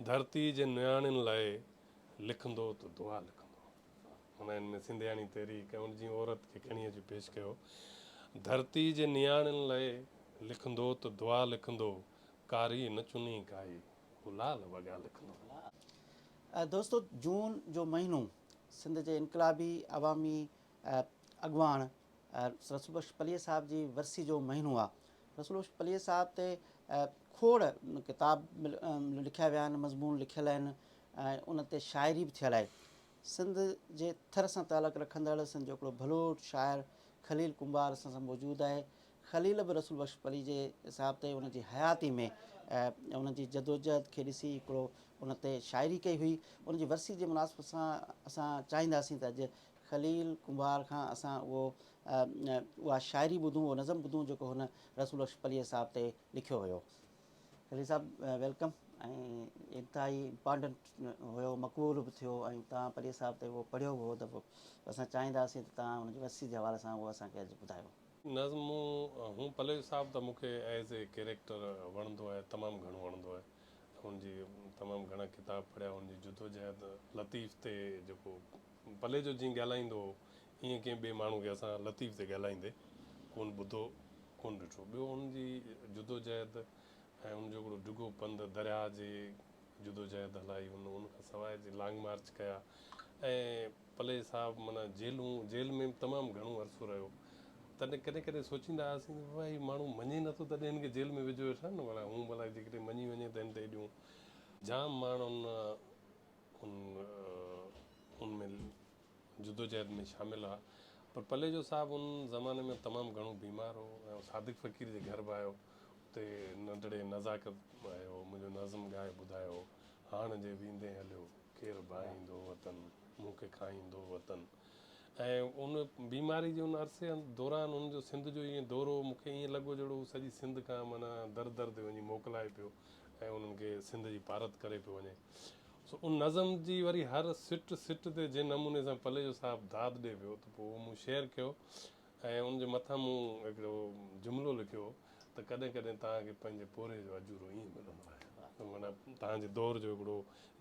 ڌرتي جي نياڻين لاء لکندو ته دعا لکندو. معنيٰ ان ۾ سنڌياڻي تحريڪ ۽ ان جي عورت کي کڻي اچي پيش ڪيو. ڌرتي جي نياڻين لاء لکندو ته دعا لکندو، ڪاري نه چني ڪائي، هو لال وڳا لکندو. دوستو جون جو مهينو سنڌ جي انقلابي عوامي اڳواڻ رسول بخش پليجي صاحب جي ورسي جو مهينو آ. رسول بخش پليجي صاحب تي کوڙ ڪتاب لکيا ويا آهن، مضمون لکيل آهن ۽ ان تي شاعري به ٿيل آهي. سنڌ جي ٿر سان تعلق رکندڙ سنڌ جو هڪڙو ڀلوڙ شاعر خليل ڪنڀار اسان سان موجود آهي. خليل به رسول بخش پليجي صاحب تي ان جي حياتي ۾ ان جي جدوجهد کي ڏسي هڪڙو ان تي شاعري ڪئي هئي. ان جي ورسي جي مناسبت سان اسان چاهينداسين ته اڄ خليل ڪنڀار کان اسان اهو اها شاعري ٻڌون اهو نظم ٻڌون جيڪو هن رسول بخش پليجي صاحب تي لکيو هيو. خليل صاحب welcome ۽ انتهائي امپارٽنٽ هيو مقبول به ٿيو ۽ توهان پليجي صاحب تي اهو پڙهيو به هو ته اسان چاهينداسين ته توهان ان جي ورسي جي حوالي سان اهو اسان کي اڄ ٻڌايو. نظم هون پليجو صاحب ته مون کي ايز اي ڪيريڪٽر وڻندو آهي تمام گهڻو وڻندو آهي هن جي تمام گهڻا ڪتاب پڙهيا هن جي جدوجهد لطيف تي جيڪو پليجو جيئن ڳالهائيندو هو، ايئن ڪنهن ٻئي ماڻهو کي اسان لطيف تي ڳالهائيندي ڪونه ٻڌو، ڪونه ڏٺو. ٻيو هن جي جدوجهد ۽ هن جو هڪڙو ڊگهو پنڌ درياهه جي جدوجهد هلائي هن، ان کان سواء جي لانگ مارچ ڪيا ۽ پليجي صاحب معنيٰ جيلون، جيل ۾ به تمام گهڻو عرصو رهيو. تڏهن ڪڏهن ڪڏهن سوچيندا هئاسين ته بابا هي ماڻهو مڃي نٿو تڏهن هن کي جيل ۾ وجهيو ويٺا آهن نه ڀلا هون ڀلا جيڪڏهن مڃي وڃي ته هن تي ايڏيون جام ماڻهن ان ان ۾ جدوجهد ۾ شامل هئا پر پليجو صاحب ان زماني ۾ تمام گهڻو بيمار هو ۽ صادق فقير جي گهر به آيو اتي ننڍڙي نزاڪت آيو منهنجو نظم ڳائي ٻڌايو هاڻ جي ويندين هليو ڪير ڀائيندو وطن مون کي کائيندو وطن ۽ ان بيماري جي ان عرصي دوران ان جو سنڌ جو ائين دورو مون کي ائين لڳو جهڙو هو سڄي سنڌ کان معنيٰ در در تي وڃي موڪلائي پيو ۽ انهن کي سنڌ جي پارت ڪري پيو وڃي. سو ان نظم جي وري هر سٽ سٽ تي جنهن نموني سان پليجو صاحب داد ڏي پيو ته پوء اهو مون شيئر ڪيو ۽ ان جي مٿان مون هڪڙو جملو لکيو ته ڪڏهن ڪڏهن توهان کي پنهنجي پورهيي جو اجورو ائين ملندو آهي ته معنيٰ توهان جي دور جو هڪڙو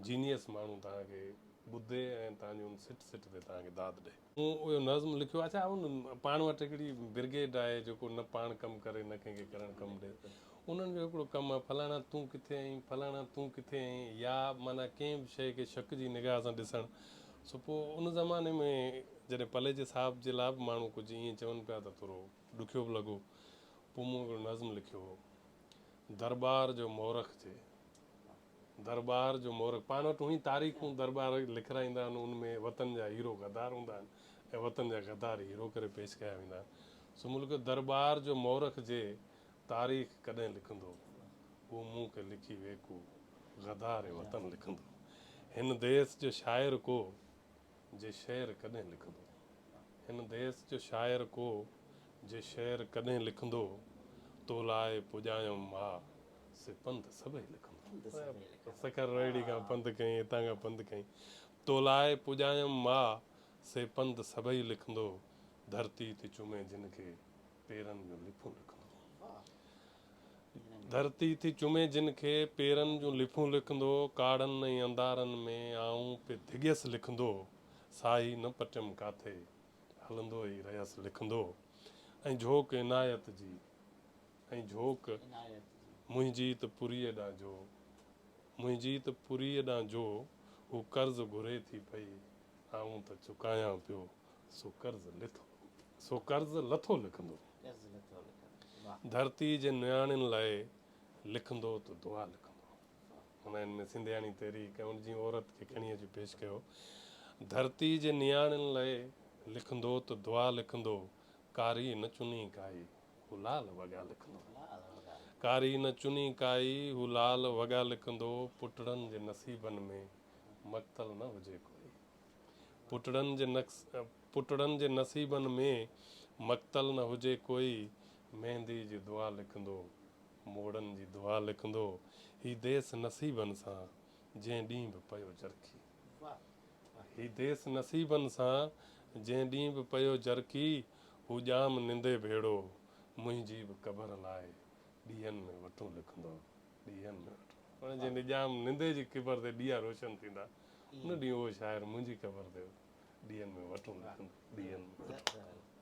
جينيس ماڻهو توهان کي ٻڌي ۽ توهان جي ان سٽ سٽ تي توهان کي داد ڏي. مون اهو نظم لکيو. اڇا ان پاڻ وٽ هڪڙي برگيڊ آهي جيڪو نه پاڻ ڪم ڪري نه ڪنهن کي ڪرڻ ڪم ڏي. انهن جو هڪڙو ڪم آهي فلاڻا تون ڪٿي آهين فلاڻا تون ڪٿي آهين يا معنيٰ ڪنهن به شيء کي شڪ جي نگاهه سان ڏسڻ. سو پوء ان زماني ۾ جڏهن پليجي صاحب جي لاء به ماڻهو ڪجهه ائين چون پيا ته ٿورو ڏکيو به لڳو. پوء مون هڪڙو نظم لکيو هو درٻار جو مورخ جي. درٻار جو مورخ پاڻ وٽ هونئن تاريخون درٻار لکرائيندا آهن ان ۾ وطن جا هيرو غدار هوندا آهن ۽ وطن جا غدار هيرو ڪري پيش ڪيا ويندا آهن سو مون لکيو درٻار جو مورخ جي تاريخ ڪڏهن لکندو هو مون کي لکي ويڪو غدار وطن لکندو هن ديس جو شاعر ڪو جي شعر ڪڏهن لکندو. هن ديس جو شاعر ڪو جي شعر ڪڏهن لکندو. تو لاء پڄايم ماء سي پنڌ سڀئي لکندو. سکر روهڙي کان پنڌ ڪئين هتان کان پنڌ ڪئين. تو لاء پڄايم ماء سي پنڌ سڀئي لکندو. ڌرتي ٿي چمي جن کي پيرن جون لڦون لکندو. ڌرتي ٿي چمي جن کي پيرن جون لڦون لکندو، ڪاڙهن ۽ اندارن ۾ آئون پي ڌڳيس لکندو، ساهي نه پٽيم ڪاٿي هلندو ئي رهيس لکندو، ۽ جهوڪ عنايت جي ۽ جهوڪ منهنجي ته پوريء ڏانهن جو منهنجي ته پوريء ڏانهن جو هو قرض گهري ٿي پئي آئون ته چڪايان پيو سو قرض لٿو سو قرض لٿو لکندو. ڌرتي جي نياڻين لاء لکندو ته دعا لکندو. معنيٰ ان ۾ سنڌياڻي تحريڪ ۽ ان جي عورت کي کڻي اچي پيش ڪيو. ڌرتي جي نياڻين لاء لکندو ته دعا لکندو، ڪاري نه چني ڪائي، هو لال وڳا لکندو. ڪاري نه چني ڪائي، هو لال وڳا لکندو، پٽڙن جي نصيبن ۾ مقتل نه هجي ڪوئي. پٽڙن جي پٽڙن جي نصيبن ۾ مقتل نه هجي ڪوئي، ميندي جي دعا لکندو، موڙن جي دعا لکندو، هي ديس نصيبن سان جنهن ڏينهن به پيو جرڪي. هي ديس نصيبن سان جنهن ڏينهن به پيو جرڪي، هو ڄام نندي ڀيڙو منهنجي به قبر لاء ڏينهن ۾ وٽون لکندو، ڏينهن ۾ وٽون. معنيٰ جنهن ڏينهن ڄام نندي جي قبر تي ڏيئا روشن ٿيندا، ان ڏينهن اهو شاعر منهنجي قبر تي ڏيئن ۾ وٽون لکندو، ڏيئن ۾ وٽون.